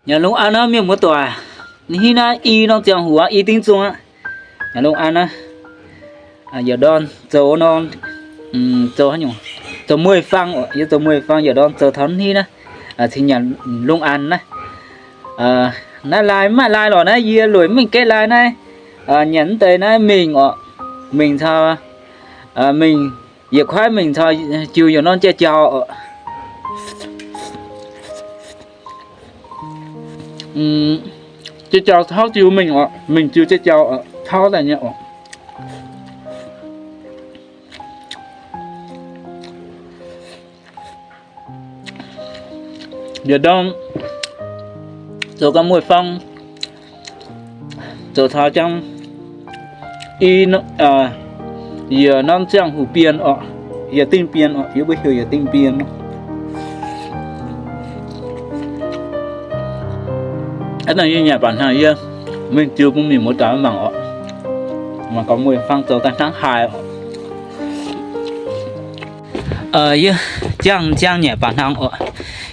Nyanc lungh an naaiv mienh muoz doic, hnangv naaiv i norm ziangh hoc aqv, i ding zungh aqv. Nyanc lungh an naaiv, yietc ndorm zoux norm, zoux, zoux mueiz-fang oc, yie zoux mueiz-fang yietc ndorm zoux taux hnangv naaiv, cingx nyanc lungh an naaiv. Naaiv lai mv maaih lai lorqc, naaiv yie lueic mv gaengh lai naaiv. Nyanc mv deix naaiv mingh oc, mingh caux, mingh yietc kuaaiv mingh caux jiu yietc norm jai-jaux oc. Jai-jaux tauv jiu mingh oc, mingh jiu jai-jaux oc, tauv daaih nyei oc. Yietc ndorm zoux gau mueiz-fang, zoux taux jangx i, yietc norm ziangh hoc bienh oc, yietc dingh bienh oc, yie mbuo heuc yietc dingh bienh. Hnangv naaic yie nyanc baac hnangv yie mingh ziux bun mienh muoz doic mangc oc. Mangc gaax mueiz-fang zoux daaih hnangv haaix oc. Yie ziangh ziangh nyanc baac hnangv oc.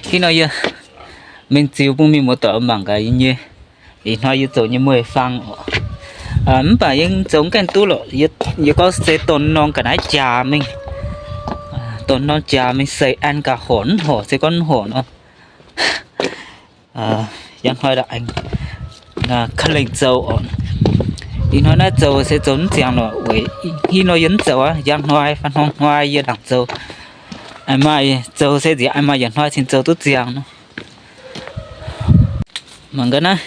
Hnangv nor yie mingh ziux bun mienh muoz doic mangc gaax yie nyei, ih hnoi yie zoux nyei mueiz-fang oc. Mv baac yie zoux mv gaengh duqv lorqc. Yie gorngv se dorh norm ga'naaiv jaax mingh, dorh norm jaax mingh seix an gaax horc mv horc, se gorngv mv horc nor, njang hnoi aengx ka'lengh zoux oc. Ih hnoi naaiv zoux se zoux mv ziangx lorqc, weic hnangv nor yie mv zoux aqv. Njang hnoi fai hnoi-hnoi yie laangc zoux. Maaih zoux se nziex, maaih yietc hnoi cingx zoux duqv ziangx nor. Mangc gaax naaiv,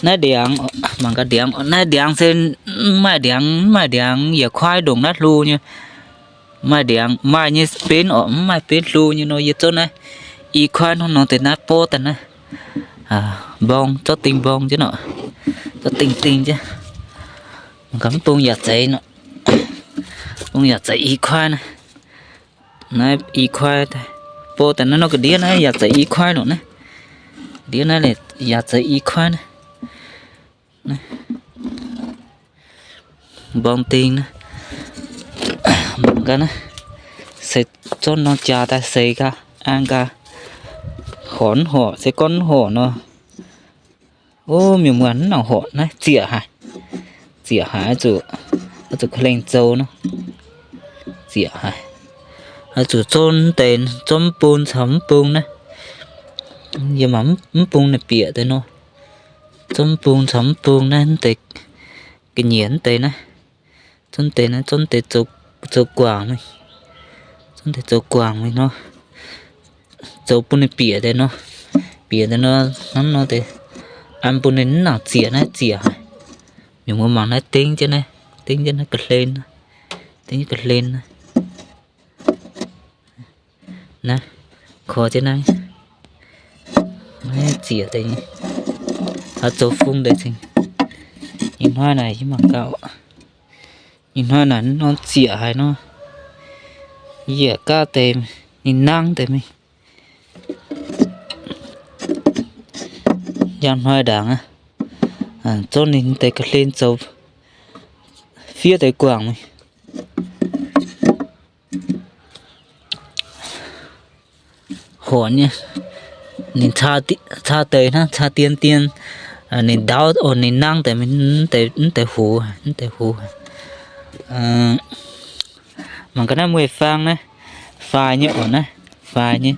naaiv ndiangx, mangc gaax ndiangx, naaiv ndiangx se mv maaih ndiangx, mv maaih ndiangx yietc kuaaiv ndongc naaiv hlo nyei. Maaih ndiangx, maaih nyei benv oc, mv maaih benv hlo nyei nor, yie zorqv naaiv i kuaaiv hnangv nor deix naaiv borv daaih naaiv, mborng, zorqv dingh mborng jienv nor, zorqv dingh dingh jienv. Mv bung yaac zeiz nor, bung yaac zeiz i kuaaiv naaiv. Naaiv i kuaaiv, borv daaih naaiv nor ga'ndiev naaiv yaac zeiz i kuaaiv lorqc naaiv. Ga'ndiev naaiv yaac zeiz i kuaaiv naaiv. Mborng ding naaiv, mangc gaax naaiv, se zorqv norm jaax daaih seix gaax, an gaax, horc mv horc, se gorngv mv horc nor, o, mienh muoz, mv nangc horc naaiv, zieqc haic, zieqc haic, oix zuqc ka'lengh zoux nor, zieqc haic, oix zuqc zorqv deix, zorqv mv bung caux mv bung naaiv, yie mangc mv bung naaiv bieqc deix nor, zorqv mv bung caux mv bung naaiv, deix ga'nyiec deix naaiv, zorqv deix naaiv, zorqv deix zoux guangc mingh, zorqv deix zoux guangc mingh nor, zoux bun ninh bieqc deix nor, bieqc deix nor, hnangv nor deix, an bun ninh mv nangc zieqc naaiv, zieqc haic. Mienh muoz mangc naaiv dingv jienv naaiv, dingv jienv naaiv ga'hlen, dingv jienv ga'hlen naaiv. Naaiv, kor jienv naaiv, naaiv zieqc deix, oix zoux fung deix cingx. Ih hnoi naaic yie mangc gaax, ih hnoi naaic norm zieqc haic nor, yie gaav deix, ninh nangv deix mingh. Njang hnoi ndaangc aqv, zorqv ninh deix ga'hlen zoux fiev deix guangc mingh. Horc nyei, ninh caa deix hnangv, caa dien dien, ninh ndaauv oc, ninh nangv deix mingh, mv deix huv, mv deix huv. Mangc gaax naaiv mueiz-fang naaiv, faix nyei oc naaiv, faix nyei.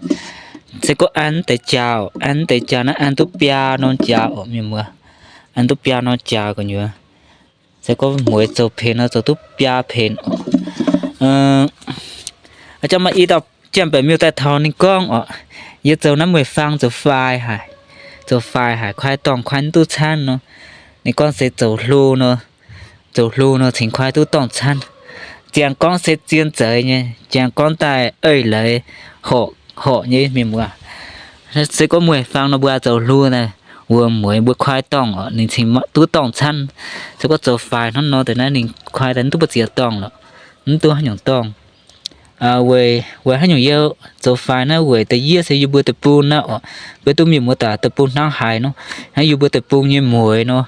Se gorngv an deix jaax, an deix jaax naaiv an duqv biaa norm jaax oc mienh muoz, an duqv biaa norm jaax gu'nyuoz. Se gorngv mueiz zoux pengx nor zoux duqv biaa pengx oc. Aa, jangx maaih i dauh janx-baeqc miuc daaih taux ninh gorngv oc, yie zoux naaiv mueiz-fang zoux faix haic, zoux faix haic, kuaai dorngh kuaai mv duqv camv nor. Ninh gorngv se zoux hlo nor, zoux hlo nor cingx kuaai duqv dorngh camv. Ziangh gorngv se zien zeiz nyei, ziangh gorngv daaih eix leiz horc, horc nyei mienh muoz. Se gorngv mueiz-fang nor mbuo zoux hlo naaic, wuom-mueiz mbuo kuaai dorngh oc, ninh cingx duqv dorngh camv. Se gorngv zoux faix hnangv nor deix naaiv ninh kuaai daaih mv duqv mbu'ziex dorngh lorqc, mv duqv haaix nyungc dorngh. Weic, weic haaix nyungc yie zoux faix naaiv, weic da'yietv se yie mbuo deic-bung naaiv oc, mbuo duqv mienh muoz-doic deic-bung hnangv haaix nor, hnangv yie mbuo deic-bung nyei mueiz nor,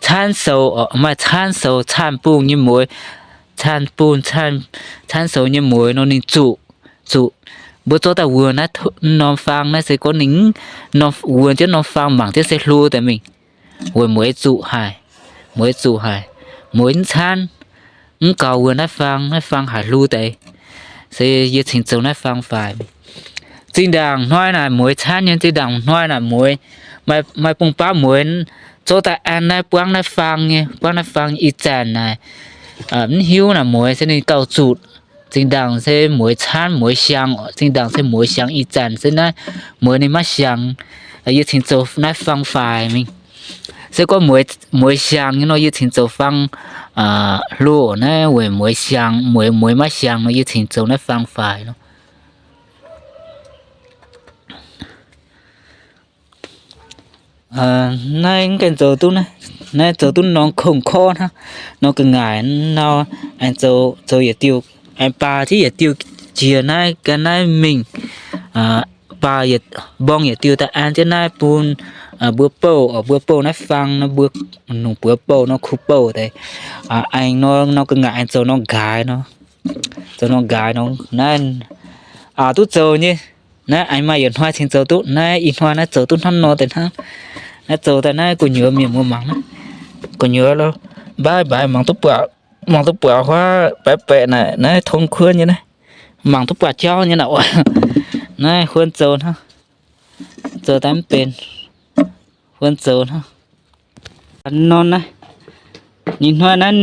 camv sou oc, maaih camv sou, camv-bung nyei mueiz, camv-bung, camv sou nyei mueiz nor ninh zuqc, zuqc, Mbuo zorqv daaih wuonx naaiv norm fang naaiv se gorngv ninh wuonx jienv norm fang mangc jienv se hlo deix mingh, weic mueiz zuqc haic, mueiz zuqc haic, mueiz mv caanv, mv gaux wuonx naaiv fang, naaiv fang haic hlo deix. Se yie cingx zoux naaiv fang faix. Zinh ndaangc hnoi naaic mueiz caanv nyei, zinh ndaangc hnoi naaic mueiz, maaih bung baav mueiz zorqv daaih an naaiv buangv naaiv fang nyei, buangv naaiv fang nyei ih zanc naaic, mv hiuv naaic mueiz se ninh gauh zuqc. Zinh ndaangc se mueiz caanv mueiz siang, zinh ndaangc se mueiz siang ih zanc se naaiv mueiz ninh maiv siang. Yie cingx zoux naaiv fang faix mingh. Se gorngv mueiz siang nyei nor yie cingx zoux fang hlo naaiv, weic mueiz siang, mueiz, mueiz maiv siang nor yie cingx zoux naaiv fang faix nor. Naaiv mv gaengh zoux duqv, naaiv zoux duqv norm kongx korv hnangv, norm ga'ngaaic nor, aengx zoux, zoux yietc diuh, aengx baac jienv yietc diuh jiex naaiv, gan naaiv mingh, baac yietc, mborng yietc diuh daaih an jienv naaiv bun mbuo bouh, mbuo bouh naaiv fang nor, mbuo nungc buoz bouh nor, kuh bouh deix, aengx nor, norm ga'ngaaic aengx zoux norm nqaaix nor, zoux norm nqaaix nor, naaiv aqc duqv zoux nyei. Naaiv aengx maaih yietc hnoi cingx zoux duqv. Naaiv ih hnoi naaiv zoux duqv hnangv nor deix hnangv. Naaiv zoux daaih naaiv gu'nyuoz mienh muoz mangc naaiv, gu'nyuoz lo, mbaaix mbaaix mangc duqv buatc, mangc duqv buatc huaav baeqc baeqc naaic, naaiv tong kuonv nyei naaiv, mangc duqv buatc jauv nyei naaic. Naaiv huon zoux hnangv, zoux daaih mv benx, huon zoux hnangv. Norm naaiv, ninh hnoi naaiv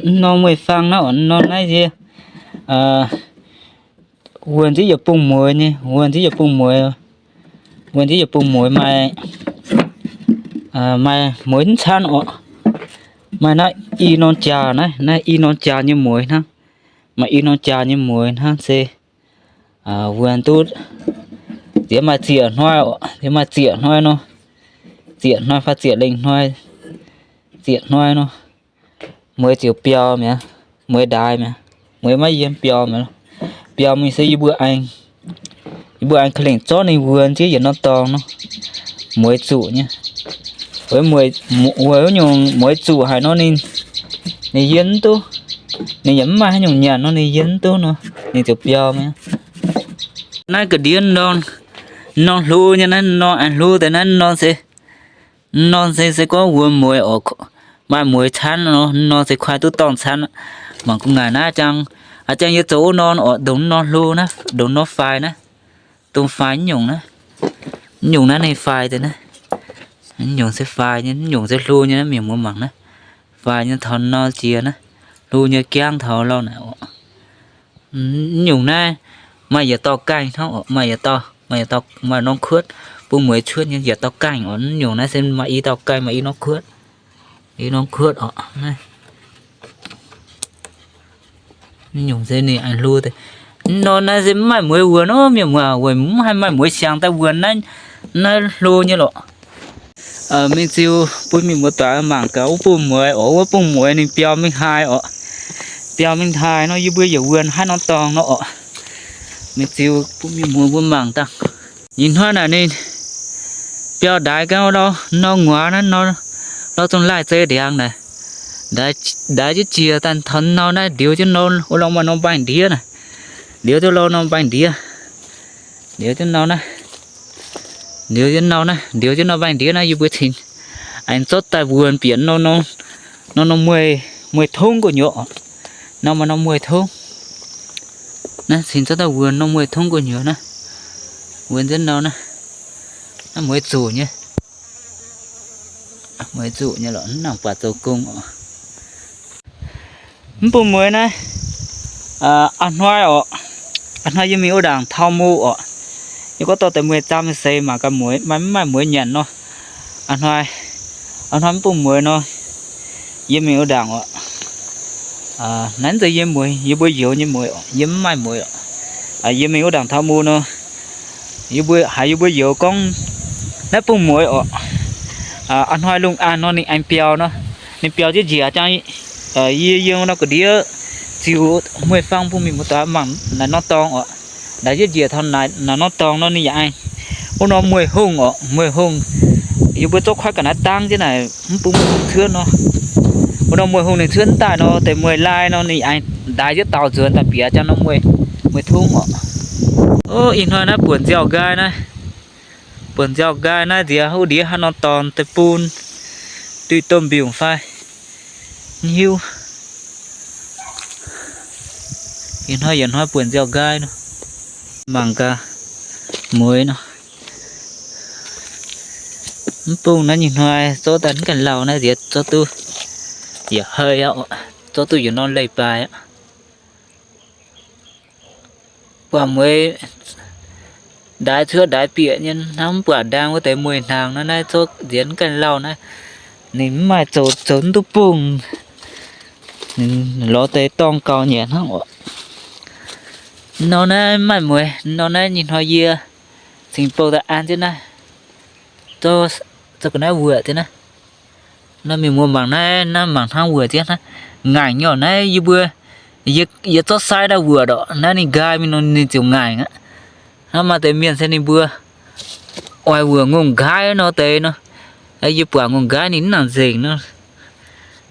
norm mueiz-fang naaiv oc, norm naaiv yie wuonh nziev yietc bung mueiz nyei, wuonh nziev yietc bung mueiz, wuonh nziev yietc bung mueiz maaih, maaih mueiz mv caanv oc. Maaih naaiv i norm jaax naaiv, naaiv i norm jaax nyei mueiz hnangv. Maaih i norm jaax nyei mueiz hnangv se wuonh duqv, nziex maaih ziec hnoi oc, nziex maaih ziec hnoi nor, ziec hnoi fai ziec lengh hnoi, ziec hnoi nor, mueiz ziouc biau mi'aqv, mueiz ndaix mi'aqv, mueiz maiv yiem biau mi'aqv. Biau mingh se yie mbuo aengx, yie mbuo aengx ka'lengc zorqv ninh wuonh nziev yietc norm dorngx nor, mueiz zuqc nyei. Weic, weic nyungc mueiz zuqc haic nor ninh, ninh yiem mv duqv, ninh yaac mv maaih haaix nyungc nyanc nor ninh yiem mv duqv nor, ninh ziouc biau mi'aqv. Naaiv ga'ndiev norm hlo nyei naaiv, norm aengx hlo deix naaiv norm se, norm se, se gorngv wuonh mueiz oc, maaih mueiz caanv nor, norm se kuaaiv duqv dorngh caanv. Mangc gu'nguaaic naaiv jangx, a'jangx yie zoux wuov norm oc, ndongc norm hlo naaiv, ndongc norm faix naaiv, dongh faix nyungc naaiv, nyungc naaiv ninh faix deix naaiv, nyungc se faix nyei, nyungc se hlo nyei naaiv, mienh muoz mangc naaiv, faix nyei taux norm jiex naaiv, hlo nyei jangv taux lauh naaic oc. Nyungc naaiv maaih yietc dauh gaengh hnangv oc, maaih yietc dauh, maaih yietc dauh, maaih norm kuotv, bun mueiz cuotv nyei yietc dauh gaengh oc. Nyungc naaiv se maaih i dauh gaengh, maaih i norm kuotv, i norm kuotv oc. Nyungc se ninh aengx hlo deix. Norm naaiv se mv maaih mueiz wuonx nor, mienh muoz, weic mv haih maaih mueiz siangx daaih wuonx naaiv, naaiv hlo nyei lorqc. Mingh ziux bun mienh muoz doic mangc gaax wuov bung mueiz oc, wuov bung mueiz ninh biaux mingh haaix oc. Biaux mingh haaix nor yie mbuo yaac wuonx haaix norm dorngx nor oc. Mingh ziux bun mienh muoz mbuo mangc dangh. Ih hnoi naaic ninh biaux ndaix gau nor, norm nguaaz naaiv, nor zungh laih zei ndiangx naaic. Ndaix jienv jiex daaih taux nor naaiv, ndiux jienv nor wuov lorngh maaih norm mbaengx-ndiev naaic. Ndiux jienv nor norm mbaengx-ndiev. Ndiux jienv nor naaiv, ndiux jienv nor naaiv, ndiux jienv nor mbaengx-ndiev naaiv, yie mbuo cingx aengx zorqv daaih wuonx bieqc nor, nor, nor mueiz, mueiz tongv gu'nyuoz oc. Nor maaih norm mueiz tongv. Naaiv cingx zorqv daaih wuonx norm mueiz tongv gu'nyuoz naaiv. Wuonx jienv nor naaiv, naaiv mueiz zuqc nyei. Mueiz zuqc nyei lorqc, mv nangc buatc zoux gong oc. Mv bung mueiz naaiv, a'hnoi oc, a'hnoi yie mingh wuov ndaangc taux mu oc. Yie gorngv dorh deix mueiz zaam seix mangc gaax mueiz maaih mv maaih mueiz nyanc nor. A'hnoi, a'hnoi mv bung mueiz nor, yie mingh wuov ndaangc oc. Naaiv zeiz yie mueiz, yie mbuo youz nyei mueiz oc, yie mv maaih mueiz oc. Yie mingh wuov ndaangc taux mu nor, yie mbuo haiz yie mbuo youz gorngv naaiv bung mueiz oc, a'hnoi lungh aanx nor ninh aengx biaux nor, ninh biaux jienv njiec jang, yie yiem nor ga'ndiev ziux mueiz-fang bun mienh muoz-doic mangc naaiv norm dorngx oc. Ndaix jienv njiec taux naaiv norm dorngx nor ninh yaac aengx wuov norm mueiz-hungh oc, mueiz-hungh. Yie mbuo zorqv kuaaiv ga'naaiv dangv jienv naaic mv bung mueiz-hungh cuotv nor, wuov norm mueiz-hungh ninh cuotv mv daaih nor, deix mueiz-laai nor ninh aengx ndaix jienv daaux nzuonx daaih bieqc jang norm mueiz, mueiz-tungv oc. Ov, ih hnoi naaiv buonc nziaaux nqaai naaiv. Buonc nziaaux nqaai naaiv nziex huv ndiev haaix nor dorngx deix bun, duih domh mbiungc fai, mv hiuv. Ih hnoi yietc hnoi buonc nziaaux nqaai nor, mangc gaax mueiz nor. Mv bung naaiv nyei hnoi zorqv daaih mv ganh lauh naaiv nziex zorqv duqv yietc hei aqv, zorqv duqv yietc norm leiz-baaix aqv. Buatc mueiz ndaix cuotv ndaix bieqc nyei hnangv, mv buatc ndaang wuov deix mueiz hnaangx naaiv, naaiv zorqv nziex mv ganh lauh naaiv, ninh mv maaih zoux, zoux mv duqv bung, lorz deix dorngh gaux nyei hnangv oc. Nor naaiv mv maaih mueiz, nor naaiv nyei hnoi yie cingx bouh daaih an jienv naaiv, zoux ga'naaiv wuoqc jienv naaiv. Naaiv mienh muoz mangc naaiv, naaiv mangc hnangv wuoqc jienv naaiv, ngaengc nyei oc. Naaiv yie mbuo, yie, yie zorqv sai daaih wuoqc oc. Naaiv ninh nqaai mingh nor ninh ziouc ngaengc aqv. Hnangv maaih deix mienh se ninh mbuo oix wuoqc ngongh nqaaiv nor deix nor. Yie buatc ngongh nqaaiv ninh mv nangc nzengc nor.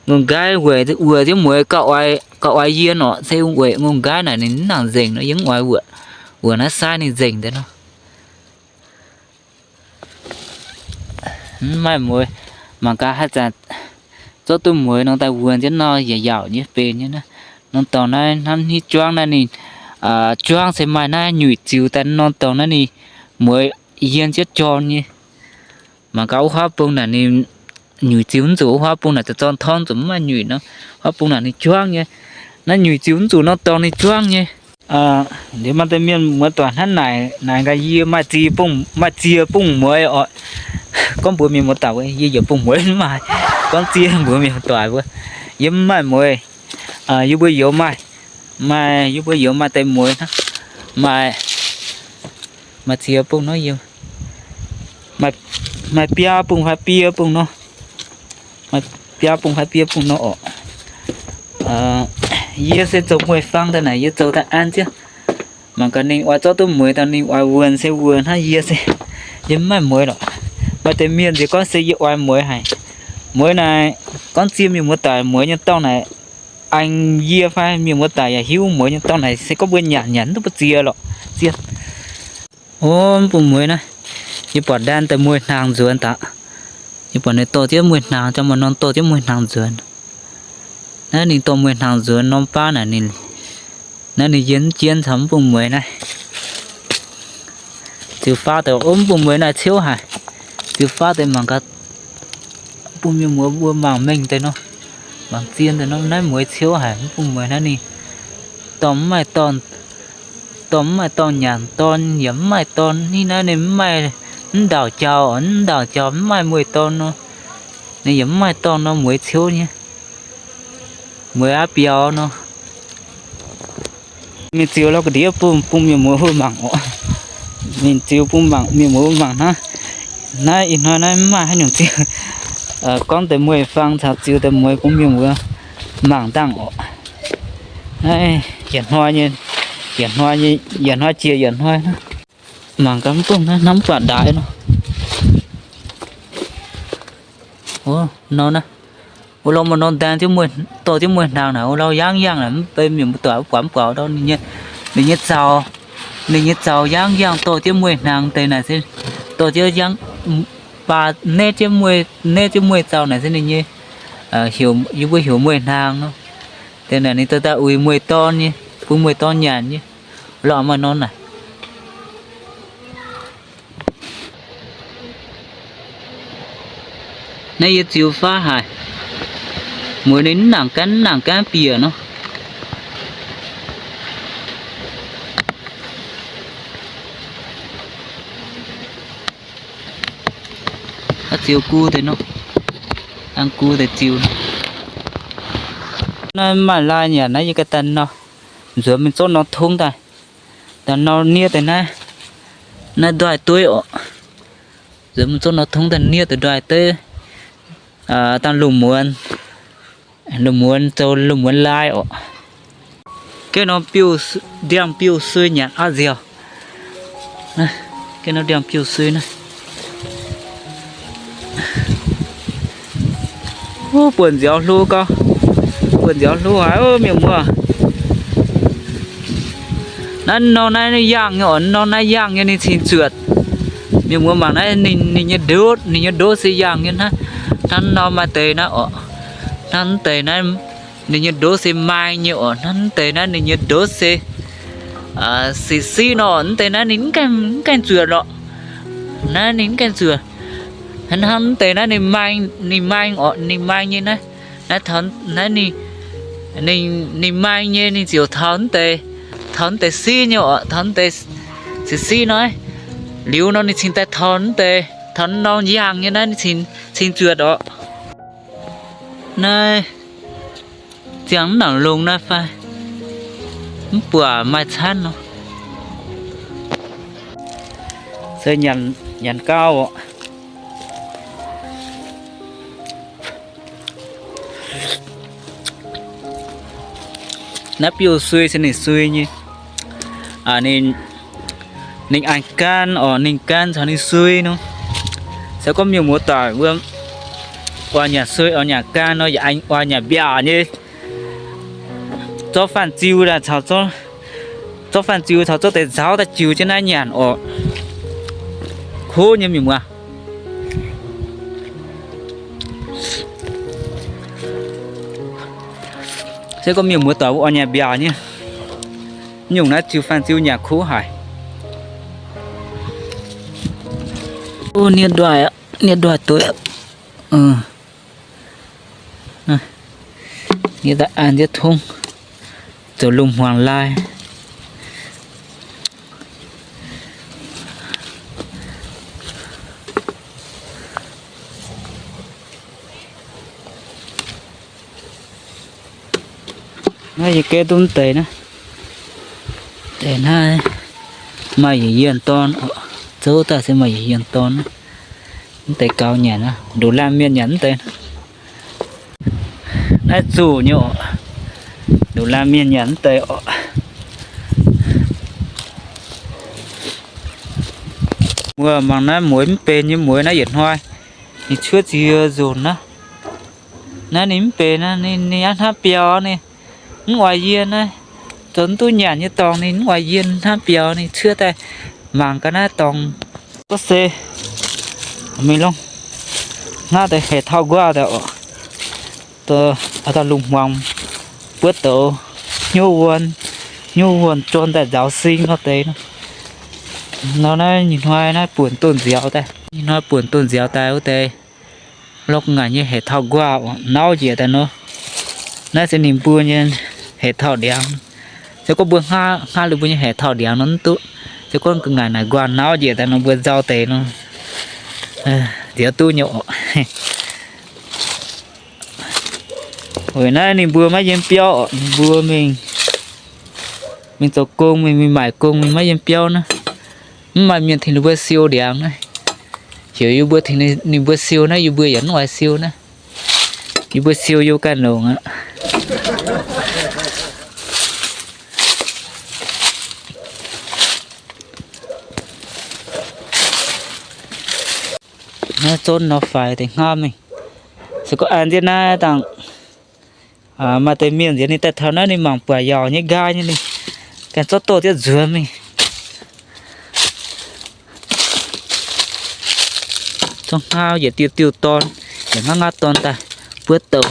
Ngongh nqaaiv weic wuoqc jienv mueiz gauh oix, gauh oix yie nor, se weic ngongh nqaaiv naaic ninh mv nangc nzengc nor, yie mv oix wuoqc. Wuoqc naaiv sai ninh nzengc deix nor. Mv maaih mueiz, mangc gaax haaix zanc zorqv duqv mueiz nor daaih wuonh jienv nor, yaac yaauc nyei benx nyei naaiv. Norm dorngx naaiv hnamv hnyouv juangv naaiv ninh, juangv se maaih naaiv nyuic ziux daaih norm dorngx naaiv ninh mueiz yiem jienv jorn nyei. Mangc gaax wuov huaav bung naaic ninh nyuic ziux mv zuqc, wuov huaav bung naaic zorn torngv zuqc mv maaih nyuic nor, huaav bung naaic ninh juangv nyei. Naaiv nyuic ziux mv zuqc norm dorngx ninh juangv nyei. Liuz maaih deix mienh muoz-doic hnangv naaic, naaic gaax yie maaih ziex bung, maaih ziex bung mueiz oc. Gorngv mbuox mienh muoz-doic, yie yietc bung mueiz mv maaih. Gorngv ziex mbuox mienh muoz-doic mbuo, yie mv maaih mueiz. Yie mbuo youz maaih, maaih, yie mbuo youz maaih deix mueiz hnangv, maaih, maaih ziex bung nor, maaih biaa bung fai biaa bung nor, maaih biaa bung fai biaa bung nor oc. Yie se zoux mueiz-fang daaih naaic, yie zoux daaih an jienv. Mangc gaax ninh oix zorqv duqv mueiz daaih ninh oix wuonh se wuonh hnangv, yie se, yie mv maaih mueiz lorqc. Maaih deix mienh nziex gorngv se yie oix mueiz haic. Mueiz naaic, gorngv ziex mienh muoz-doic mueiz nyei dorngx naaic, aengx yie fai mienh muoz-doic yaac hiuv mueiz nyei dorngx naaic se gorngv mbuo nyanc nyanc mv duqv mbu'ziex lorqc. Ziex, o, mv bung mueiz naaiv, yie buatc ndaanh daaih mueiz-hnaangx nzuonx daaih. Yie buatc ninh dorh jienv mueiz-hnaangx, jangx maaih norm dorh jienv mueiz-hnaangx nzuonx. Naaiv ninh dorh mueiz-hnaangx nzuonx norm baav naaic, naaiv ninh yiem jienv caux mv bung mueiz naaiv. Ziux faaux deix, o, mv bung mueiz naaiv ciouv haic. Ziux faaux deix mangc gaax, mv bung mienh muoz mbuo mangc mengh deix nor, mangc zien deix nor, naaiv mueiz ciouv haic. Mv bung mueiz naaiv ninh dorh mv maaih dorn, dorh mv maaih dorn nyanc, dorn yaac mv maaih dorn. Ninh naaiv ninh mv maaih, mv ndaauc jaux, mv ndaauc jaux mv maaih mueiz dorn nor, ninh yaac mv maaih dorn nor, mueiz ciouv nyei. Mueiz aqv biaux nor. Mingh ziux lorz ga'ndiev bun, bun mienh muoz mbuo mangc oc. Mingh ziux bun mangc, mienh muoz mbuo mangc hnangv. Naaiv ih hnoi naaiv mv maaih haaix nyungc ziux. Gorngv deix mueiz-fang caux ziux deix mueiz bun mienh muoz mangc dangh oc. Naaiv yietc hnoi nyei, yietc hnoi nyei, yietc hnoi jiex yietc hnoi hnangv. Mangc gaax mv bung naaiv hnamv buatc ndaaix nor. Nor naaiv, wuov lauh maaih norm ndaang dorh jienv mueiz hnaangx naaic, wuov lauh yaangv yangh naaic, mv bei mienh muoz-doic mv buatc, mv buatc wuov dauh ninh nyei, ninh nyei zaux, ninh nyei zaux yaangv yangh dorh jienv mueiz hnaangx deix naaic se dorh jienv yaangv baa netv jienv mueiz, netv jienv mueiz zaux naaic se ninh nyei, heuc, yie mbuo heuc mueiz hnaangx nor. Deix naaic ninh dorh daaih uix mueiz dorn nyei, bun mueiz dorn nyanc nyei. Lauh maaih norm naaic. Naaiv yie ziux faaux haic. Mueiz ninh mv nangc gaanv, mv nangc gaanv bieqc nor. Ziux gu deix nor, dangh gu deix ziux. Naaiv maaih lai nyanc naaiv, yie ganh daaih nor, nzuonx mingh zorqv norm tungv daaih, daaih nor niev deix naaiv, naaiv ndoih dueiv oc. Nzuonx mingh zorqv norm tungv daaih niev deix ndoih dueiv, dangh lungh muonz, lungh muonz zoux lungh muonz lai oc. Gengh nor biouv, ndiangx-biouv sui nyanc aqv nziaauc. Gengh nor ndiangx-biouv sui naaiv. Wuov, buonc nziaaux hlo gau. Buonc nziaaux hlo haic, mienh muoz. Naaiv norm naaiv yangh nyei oc, norm naaiv yangh nyei ninh cingx zuotc. Mienh muoz mangc naaiv ninh, ninh nyei ndov, ninh nyei ndov se yangh nyei hnangv. Hnangv norm maaih deix naaiv oc, hnangv deix naaiv ninh nyei ndov se maeng nyei oc, hnangv deix naaiv ninh nyei ndov se sic siqv nor, mv deix naaiv ninh mv gaengh zuotc lorqc. Naaiv ninh mv gaengh zuotc. Hnangv mv deix naaiv ninh maeng, ninh maeng oc, ninh maeng nyei naaiv. Naaiv taux naaiv ninh, ninh maeng nyei ninh ziouc taux mv deix, taux mv deix siqv nyei oc, taux mv deix siqv siqv nor. Liuz nor ninh cingx daaih taux mv deix, taux norm yangh nyei naaiv ninh cingx zuotc oc. Naaiv ziangh mv nangc longx naaiv fai mv buatc maaih camv nor. Se nyanc gau oc. Naaiv biouv-sui se ninh sui nyei. Ninh, ninh aengx gaanv oc, ninh gaanv caux ninh sui nor. Se gorngv mienh muoz doic wuov oix nyanc sui oix nyanc gaanv nor, yaac aengx oix nyanc mbiaauc nyei. Zorqv fanh ziu caux, zorqv fanh ziu caux zorqv deix nzauv daaih jiu jienv naaiv nyanc oc. Kuv nyei mienh muoz. Se gorngv mienh muoz doic wuov oix nyanc mbiaauc nyei, nyungc naaiv ziu fanh ziu nyanc kuv haic. Niev ndoih, niev ndoih dueiv. Yie daaih an nziouv tongv zoux lungh hmuangx lai. Naaiv yie gaeqv duqv deix naaiv, deix naaiv maaih yietc yienh dorn, zouv daaih se maaih yietc yienh dorn. Mv deix gaux nyanc, nduqc laanh mienh nyanc mv deix. Naaiv zuqc nyei oc, nduqc laanh mienh nyanc mv deix oc. Muoz mangc naaiv mueiz mv benx nyei mueiz naaiv yietc hnoi, ninh cuotv ziex nzunc naaiv. Naaiv ninh mv benx, ninh hnangv hnamv biaux, ninh mv oix yie naaiv. Zoux mv duqv nyanc nyei dorngx ninh mv oix yie, hnamv biaux, ninh cuotv daaih mangc gaax naaiv dorngx. Gorngv se mingh longc hnangv deix heix tauh nquaah daaih oc. Dauh lungh hmuangx buov douz, hnyouv wuonh, hnyouv wuonh jorn daaih nzaaux sing nor deix nor. Nor naaiv nyei hnoi naaiv buonc doh nziaaux daaih, nyei hnoi buonc doh nziaaux daaih wuov deix lorqc, ngaanc nyei heix tauh nquaah nauv njiec daaih nor. Naaiv se ninh mbuo nyei heix tauh ndiangx. Se gorngv mbuo hnangv, hnangv liuz mbuo nyei heix tauh ndiangx nor mv duqv. Se gorngv ngaanc naaic nquaah nauv njiec daaih nor mbuo nzauh deix nor, nziaaux duqv nyei oc. Weic naaiv ninh mbuo maiv yiem biauv oc, ninh mbuo mingh, mingh zoux gong, mingh, mingh maaic gong, mingh maiv yiem biauv naaiv. Mv maaih mienh tengx ninh mbuo siou ndiangx naaiv. Heuc yie mbuo tengx ninh mbuo siou naaiv, yie mbuo yaac mv oix siou naaiv. Yie mbuo siou yie ganh longc aqv. Naaiv zon nor faix deix hnamv mingh. Se gorngv an nzietv naaiv dangh maaih deix mienh nziex ninh daaih taux naaiv ninh mangc buatc yaauc nyei nqaai nyei ninh ganh zorqv doh zieqv nzuonx mingh. Zungv hnangv yietc diuh diuh dorn, yietc hnangv hnangv dorn daaih buov douz.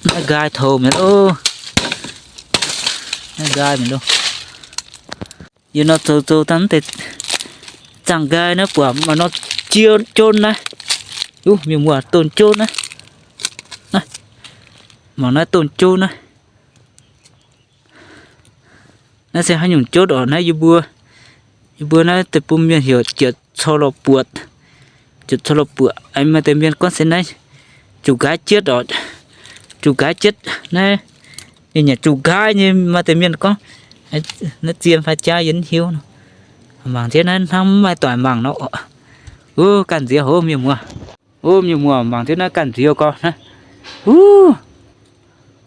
Naaiv nqaai toux mi'aqv loh. Naaiv nqaai mi'aqv loh. Yie nor zoux zoux dangh deix zaangh nqaai naaiv buatc maaih nor jio-, jionv naaiv. Uv, mienh muoz, domh jionv naaiv. Naaiv, mangc naaiv domh jionv naaiv. Naaiv se haaix nyungc jotv oc. Naaiv yie mbuo, yie mbuo naaiv deic-bung mienh heuc jietc cor lorh buoqc. Jietc cor lorh buoqc. Aengx maaih deix mienh gorngv se naaiv juqc nqaaix jietv oc. Juqc nqaaix jietv naaiv, ninh nyanc juqc nqaaix nyei. Maaih deix mienh gorngv naaiv zien fai jaav yie mv hiuv nor. Mangc nziex naaiv hnangv mv maaih doic mangc nor oc. Uv, ganh nziex hov mienh muoz. Uv, mienh muoz, mangc nziex naaiv ganh nziex gorx naaiv. Uv,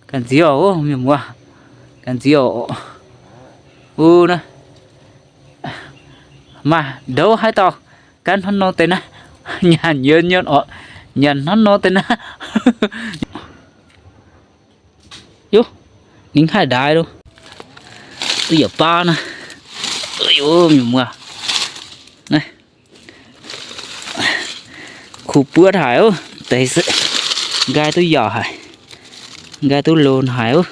ganh nziex oc, mienh muoz. Ganh nziex oc. Uv, naaiv maaih ndouv haaix dauh gan hnangv nor deix naaiv. Nyanc nyuonx nyuonx oc. Nyanc hnangv nor deix naaiv. Uv, Ninh haih ndaix loh. Duqv yaac baav naaiv. Mienh muoz, naaiv kuv buotv haic oc. Deix se nqaai duqv yaac haic, nqaai duqv lon haic oc.